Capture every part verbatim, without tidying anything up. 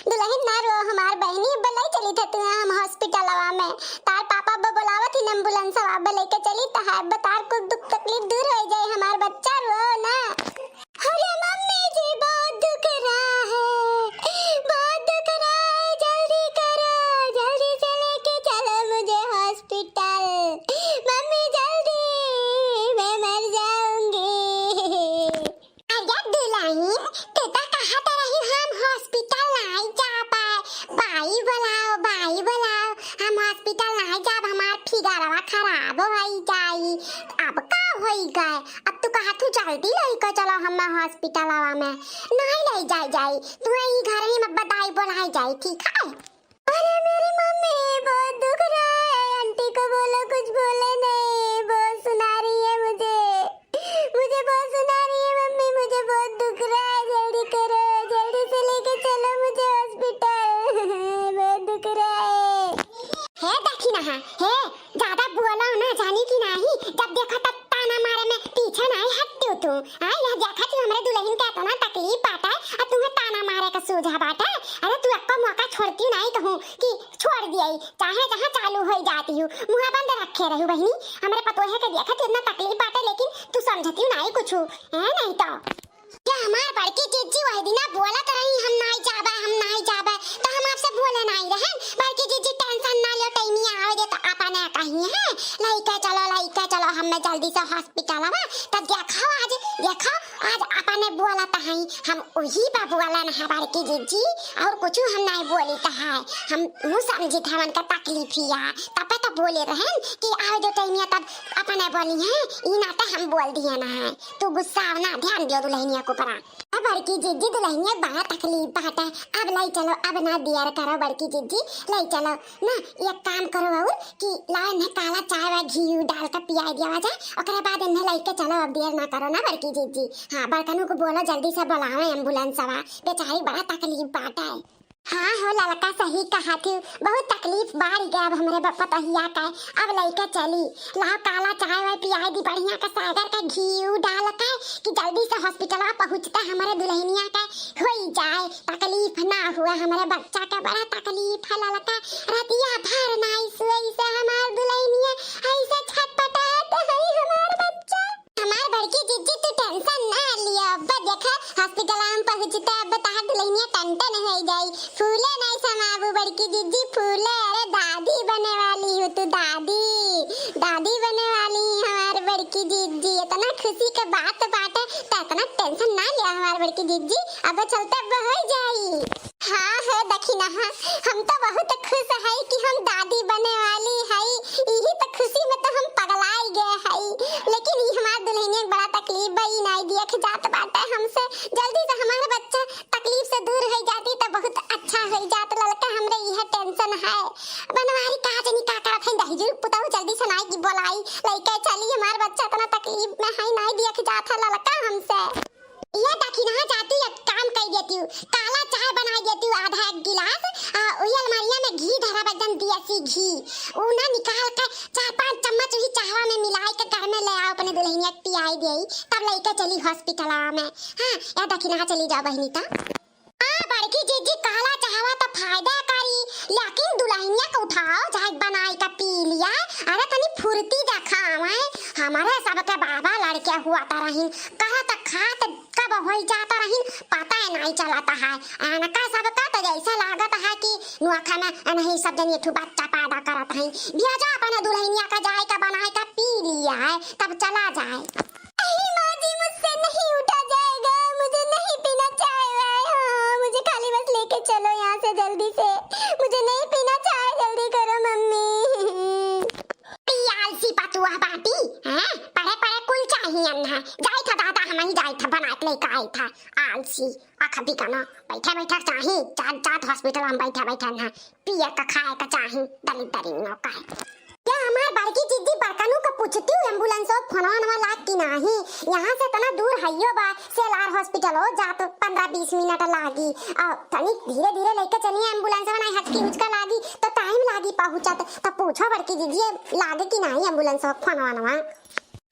दुलहिन ना रो हमार बहिनी, अब लई चली थे तू हम हॉस्पिटलवा में। तार पापा अब बोलावत ही एम्बुलेंसवा, अब लइके चली तहार, अब तार कुल दुख तकलीफ दूर होइ जाई, हमार बच्चा रो ना। अरे मम्मी जी, बहुत दुख रहा है, बहुत दुख रहा है, जल्दी करो, जल्दी से लेके चलो मुझे हॉस्पिटल। मम्मी जल्दी, मैं मर जाऊंगी। अरे दुलहिन, तू तो कहत रही हम हॉस्पिटल नाई जाबे, बाई बोलाओ, बाई बोलाओ, हम हॉस्पिटल नाई जाब, हमार फिगरवा खराब होइ जाई। अब का होइ गए? अब तू कहा तू जल्दी लइके चलो हमें हॉस्पिटलवा में, नाई लई जाई जाई, तू ई घर ही में बधाई बोलाई जाई, ठीक है? अरे मेरी मम्मी, बहुत दुख रहा है, आंटी को बोलो कुछ बोले नहीं, बहुत सुना रही है मुझे, मुझे बहुत सुना रही है मम्मी, मुझे बहुत दुख रहा है, जल्दी करो, जल्दी से लेके चलो मुझे हॉस्पिटल। बहुत दुख रहा है। हे देखी ना, हे ज्यादा बोलो ना, जानी कि नाही, जब देखो तब ताना मारे में पीछे नाही हट्यो तू। आ, यह देखा तू हमरे दुलहिन के इतना तकलीफ बाटे, आ तुम्हें ताना मारे का सूझा बाटे। अरे तू अक्को मौका छोड़ती नाही कहूँ कि छोड़ दिया, चाहे जहाँ चालू होइ जाती हूँ, मुँह बंद रखे रहू बहिनी। हमरे पतोहे के देखा तू इतना तकलीफ बाटे, लेकिन तू समझती नाही कुछ, है नहीं तो। ये हमार बड़की जिज्जी वही दिना बोलत रही, "हम नाई जाबे, हम नाई जाबे," तो हम आपसे बोले नाई रहन। बड़की जिज्जी tension ना लो, टाइमिया आवे दे तो अपने कही है, "लइके चलो, लइके चलो हमें जल्दी से हॉस्पिटलवा।" तब देखो आज, देखो आज अपने बोलत है, हम वही पे बोलन है बड़की जिज्जी, और कुछ हम नाई बोलित है। हम ऊ समझित है उनका तकलीफ हिया, तबे तो बोले रहन कि आवे दो टाइमिया तब अपने बोली है, ई नाते हम बोल दिए ना है। तू गुस्सा ना, ध्यान दियो दुलहिनिया के ऊपरा। अब बड़की जिज्जी दुलहिनिया बड़ा तकलीफ बाटे, अब लई चलो, अब ना देर करो बड़की जिज्जी, लई चलो ना। एक काम करो और कि लाओ इन्हें काला चाय वा घी ऊ डाल के पियाई दिया जाए, ओकरे बाद इन्हें लइके चलो, अब देर ना करो ना बड़की जिज्जी। हाँ, बड़कनू को बोलो जल्दी से बुलावे एम्बुलेंसवा, बेचारी बड़ा तकलीफ बाटे। हाँ हो ललका, सही कहा थी, बहुत तकलीफ बाढ़ गया अब हमरे ब-, पतोहिया का। अब लइके चली, लाओ काला चाय वाय पियाई दी बढ़िया का, सागर का घी ऊ डाल के कि जल्दी से हॉस्पिटलवा पहुँचता हमरे दुलहिनिया का होई जाए, तकलीफ ना हुआ हमरे बच्चा का, बड़ा तकलीफ है ललका। रतिया भर नाई सोई से हमार दुलहिनिया ऐसे छटपटात है हमार बच्चा। हमार बड़की जिज्जी, तू tension ना लियो, अब देखा हॉस्पिटल हम पहुँचते, अब तहार दुलहिनिया टनटन होइ जाई, फूले नहीं समाबू बड़की जिज्जी, फूले। अरे दादी बने वाली हूँ तू, दादी, दादी बने वाली हमार बड़की जिज्जी। इतना खुशी के बात बाटे, तो इतना tension ना लिया हमार बड़की जिज्जी, अब चलते अब होइ जाई। हाँ हो दखिनहा, हम तो बहुत खुश है कि हम दादी बने वाली है। यही तो खुशी में तो हम पगलाई गए है। लेकिन ई हमार दुलहिनिया के बड़ा तकलीफ बा, ई नाई देख जात बाटे हमसे। जल्दी से हमार बच्चा तकलीफ से दूर हो जाती तो बहुत अच्छा हो जात। ललका हमरे यह tension है। बनवारी कहा जनी का करत है, दहिजरू पुताऊ जल्दी से नाई की बोलाई, लइके चली, हमार बच्चा इतना तकलीफ में है, नाई देख जात है ललका हमसे। ये दखिनहा जाती, एक काम कई देती हूँ, काला चाय बनाई देती हूँ आधा एक गिलास, आ वही अलमारिया में घी धरा बा एकदम देसी घी, ऊ ना निकाल के चार पांच चम्मच वही चाहवा में मिलाई के घर में ले आओ, अपने दुलहिनिया के पियाई देई, तब लइके चली हॉस्पिटलवा में। हाँ, ये दखिनहा चली जाओ बहिनी ता। आ बड़की जिज्जी, काला चाहवा तो फायदा करी, लेकिन दुलहिनिया के उठाओ चाहे बनाई के पी लिया। अरे तनी फुर्ती देखावे, हमारे सबके बाबा लड़के हुआ ता रहीन, कहत खात कब होई जाता रहीन, पता ही नहीं चलता है। एनका सबका तो जैसा लागत है कि नोखा में नहीं सब जन एक ठो बच्चा पैदा करत हैं। भेजा अपने दुलहिनिया का जाए का बनाए का पी लिया है, तब चला जाए। नहीं माँ जी, मुझसे नहीं उठा जाएगा, मुझे नहीं पीना चाय वाय। हाँ, मुझे खाली बस लेके चलो यहाँ से जल्दी से, मुझे नहीं पीना चाय, जल्दी करो मम्मी। ई आलसी पतुआ बाटी, हैं? पड़े पड़े कुल चाहिए ना। जाई था दादा, हम ही जाई था, बना के लेके आई था। आलसी, अखबी का ना, बैठा बैठा चाही, जात जात हॉस्पिटल हम बैठा बैठा ना, पिए का खाए का चाही, दलित दरिंगो का है। क्या हमार बड़की जिज्जी बड़कनू का पूछती हूँ, एम्बुलेंस और फोनवा नवा लाग की नाही? यहाँ से इतना दूर हइयो बा, सेलार हॉस्पिटल हो जात पन्द्रह बीस मिनट लागी। आ तनी धीरे धीरे लेके चलिए, एम्बुलेंस में नहीं हचकी हुचका लागी तो टाइम लागी पहुँचत। तो पूछो बड़की जिज्जी लागे कि नाही एम्बुलेंस और फोनवा नवा?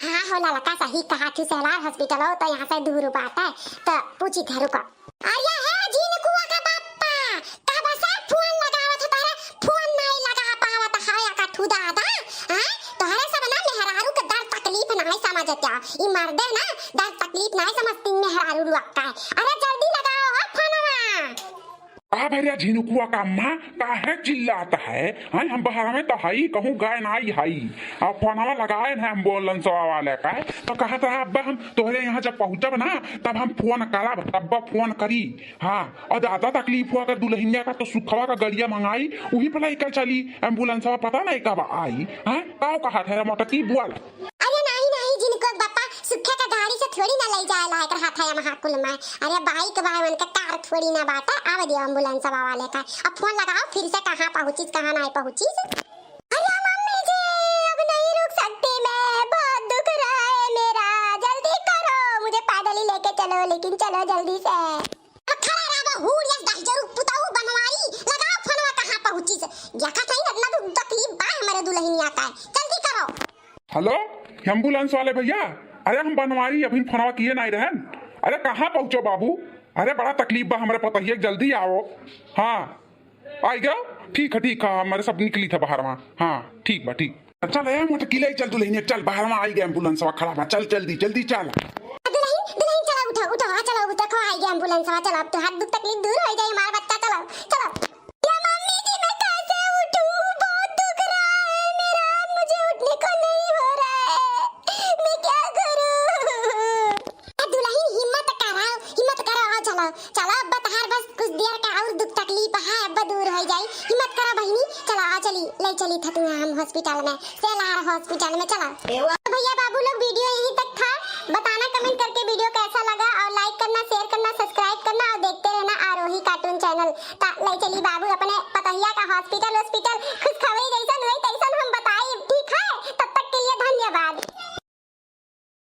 हाँ हो ललका, सही कहा थी, सेलार हॉस्पिटल हो तो यहाँ से दूर बात है, तो पूछी थे, रुको। अरे हे झिनकुआ का पापा, ई मर्दे ना दर्द तकलीफ नाहीं समझती मेहरारू लोग का है। अरे जल्दी लगाओ हो फोनवा। का भैया झिनुकुआ का अम्मा, काहे चिल्लात है? हैं, हम बहरवे तो हई, कहूँ गए नाई हई। अब फोनवा लगाए हैं एम्बुलेंसवा वाले का, तो कहत रहा, "अब्बा हम तोहरे यहाँ जब पहुँचब ना, तब हम फोन करब, तब फोन करी।" हाँ, और ज्यादा तकलीफ हुआ अगर दुल्हनिया का, तो सुखवा का गड़िया मंगाई, वही पर लेकर चली एम्बुलेंसवा, पता नहीं कब आई। हैं, का कहत है रे मोटकी, बोल। अरे नाहीं, नाहीं, झिनुकुआ के बापा, सुखे का गाड़ी से थोड़ी ना ले जाए लायक रहत है यहाँ कुल में। अरे बाइक बा, उनके कार थोड़ी ना बाटे, आवे दियो एम्बुलेंसवा वाले का। अब फोन लगाओ फिर से, कहाँ पहुँचिस, कहाँ नाहीं पहुँचिस। अरे मम्मी जी, अब नहीं रुक सकती मैं, बहुत दुख रहा है मेरा, जल्दी करो, मुझे पैदल ही लेके चलो, लेकिन चलो जल्दी से। अब खड़ा रहा, हुड़िया दहिजरू पुताऊ बनवारी, लगाओ फोनवा कहाँ पहुँचिस। देखा सही ना, इतना दुख तकलीफ बा हमरे दुल्हनिया का है, जल्दी करो। हेलो, एम्बुलेंस वाले भैया, अरे हम बनवारी अभी फोनवा किए नाहीं रहन। अरे कहाँ पहुँचो बाबू, अरे बड़ा तकलीफ बा हमरे पतोहिया के, जल्दी आओ। हाँ, आई गयो? ठीक है, ठीक है, हमरे सब निकली था बाहर वहाँ। हाँ, ठीक बा, ठीक। चल ए मोटकी, ले चल दुल्हनिया, चल बाहर वहाँ आई गए एम्बुलेंसवा खड़ा बा, चल जल्दी, जल्दी चल। दुल्हन, दुल्हन चला उठा, उठा, हाँ चला उठा, देखो आई गए एम्बुलेंसवा, चला अब तोहार दुख तकलीफ दूर हो जाए, हमारा बच्चा, चला, चला। या मम्मी जी, मैं कैसे उठूं? बहुत दुख रहा है मेरा, मुझे उठने को नहीं हो रहा है, मैं क्या करूं? ए दुल्हन, हिम्मत करो, हिम्मत करो, आओ चलो, चलो अब तहार बस कुछ देर का और दुख तकलीफ है, अब दूर हो जाई, हिम्मत करो बहिनी, चलो आ चली, ले चली था तुम्हें हम हॉस्पिटल में, सेलार हॉस्पिटल में, चलो। तो भैया बाबू लोग, वीडियो यहीं तक था। बताना कमेंट करके वीडियो कैसा लगा, और लाइक करना, शेयर करना, सब्सक्राइब करना और देखते रहना आरोही कार्टून चैनल। ता ले चली बाबू अपने पतोहिया का हॉस्पिटल, हॉस्पिटल, खुशखबरी